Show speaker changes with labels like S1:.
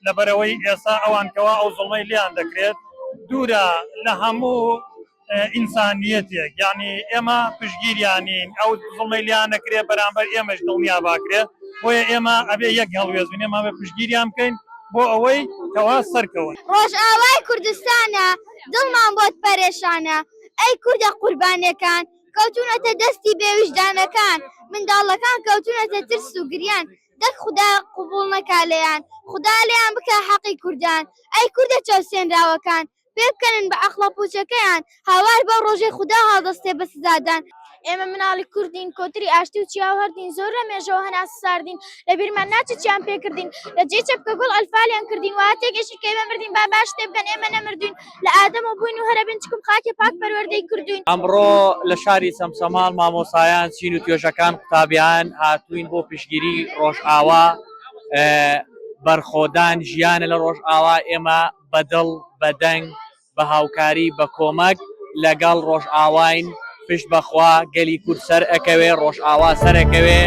S1: لەبەرئەوەی ئێستا ئەوان کەوا ئەو زوڵمەی لێیان دەکرێت دوورە لە هەموو ئینسانیەتێک یانی ئێمە پشتگیریانین ئەو زوڵمەی لێیان نەکرێ بەرامبەر ئێمەش دڵنیا باکرێ بۆیە ئێمە ئەبێ یەک هەڵوێست بین ئێمە ئەبێ پشتگیریان بکەین بۆ ئەوەی کەوا سەرکەون.
S2: ڕۆژئاوای کوردستانە دڵمان بۆت پەرێشانە ئەی کوردە قوربانیەکان کەوتونەتە دەستی بێویژدانەکان منداڵەکان کەوتونەتە ترس و گریان دەک خودا قبوڵ نەکا لێیان خودا لێیان بکا حەقی کوردان ئەی کوردە چەوسێنراوەکان پێبکەنن بە عەقڵە پوچەکەیان هاوار بەو ڕۆژەی خودا هەڵدەستێ بە سزادان.
S3: ئێمە مناڵی کوردین کۆتری ئاشتی و چیا و هەردین زۆر لە مێژەوە هەناسە ساردین لە بیرمان ناچێت چیان پێ کردین لە جێی چەپکە گوڵ ئەلفالیان کردین وا تێگەشتین کە ئێمە مردین با باش تێبگەن ئێمە نەمردوین لە ئادەمەوە بووین و هەرە بن چکم خاکی پاک پەروەردەی کردوین.
S4: ئەمڕۆ لە شاری چەمچەماڵ مامۆستایان، چین و توێژەکان، قوتابیان هاتووین بۆ پشتگیری ڕۆژئاوا، بەرخۆدان ژیانە لە ڕۆژئاوا، ئێمە بە دڵ، بە دەنگ، بە هاوکاری، بە کۆمەک لەگەڵ ڕۆژئاواین، پشت بە خوا گەلی کورد سەرئەکەوێ، ڕۆژئاوا سەرئەکەوێ.